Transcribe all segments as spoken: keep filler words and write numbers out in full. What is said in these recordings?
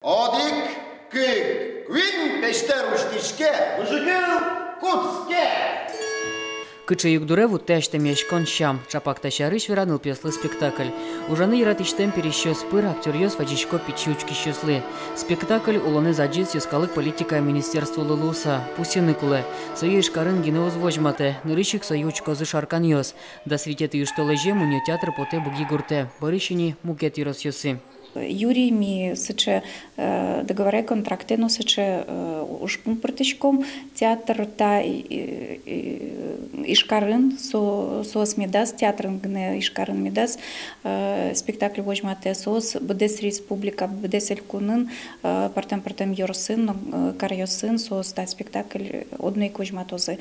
Одӥг, кык, куинь, песьтэр усьтӥське, выжыкыл кутске. Кыӵе югдуре вуттэ азьтэмъяськон сям? Чапак та сярысь вера нылпиослы спектакль. Ужаны яратӥсьтэм пересьёс пыр актёръёс вазисько пичи учкисьёслы. Спектакль улонэз адӟиз йӧскалык политикая министерстволы луыса. Пусйыны кулэ, сое Ижкарын гинэ уз возьматэ. Нырысь ик сое учкозы шарканъёс. Дас витетӥ южтолэзе мунё театр потэ Буги гуртэ, бӧрысь ини мукет ёросъёсы. Юри ми сыӵе, э, договоре, контракте но сыӵе, э, ужпум пыртӥськом: театр та, э, э, Ижкарын, со-, соос медаз, театрын гинэ Ижкарын медаз, э, спектакль возьматэ, соос быдэс республика, быдэс элькунын, э, пӧртэм-пӧртэм ёросын но, э, каръёсын соос та спектакль одно ик возьматозы.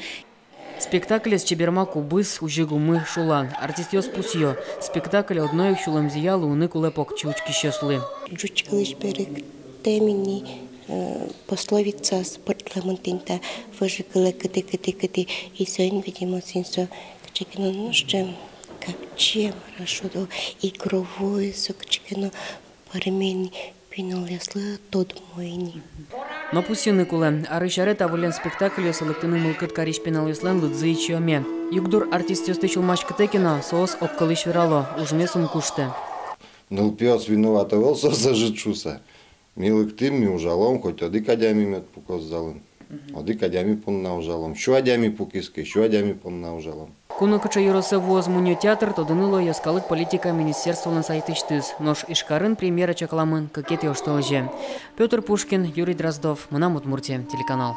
Спектаклез чеберма кубыз, узьы гумы, шулан. Артистъёс пусйо: спектакль одно ик сюлэмзыя луыны кулэ покчи учкисьёслы. Ӟуч кылысь берыктэм ини, э, пословицаос пыртлэмын тӥни та: выжыкылэ кытӥ, кытӥ, кытӥ. И соин, видимо, син со кыӵе ке но, ну, сыӵе капчи, мар-а шуод, игровой со кыӵе ке но. Пӧрмем ини, пиналъёслы тодмо ини. Но пусйыны кулэ, арысь аре та выллем спектакльёсы лыктыны мылкыд карись пиналъёслэн лыдзы ичиоме. Югдур артистъёсты сюлмаськытэ ке но, соос огкылысь верало: ужмес ум куштэ. Нылпиос виноват ӧвӧл соос ӧжыт шуыса. Ми лыктӥм, ми ужалом, хоть одӥг адями мед пукоз залын. Одӥг адями понна ужалом. Сю адями пукиз ке, сю адями понна ужалом. Куно кыӵе ёросэ вуоз мунё театр, тодыны луэ йӧскалык политика министерстволэн сайтысьтыз. Нош Ижкарын премьера чакламын кыкетӥ оштолэзе. Пётр Пушкин, Юрий Дроздов, «Мынам Удмуртие» телеканал.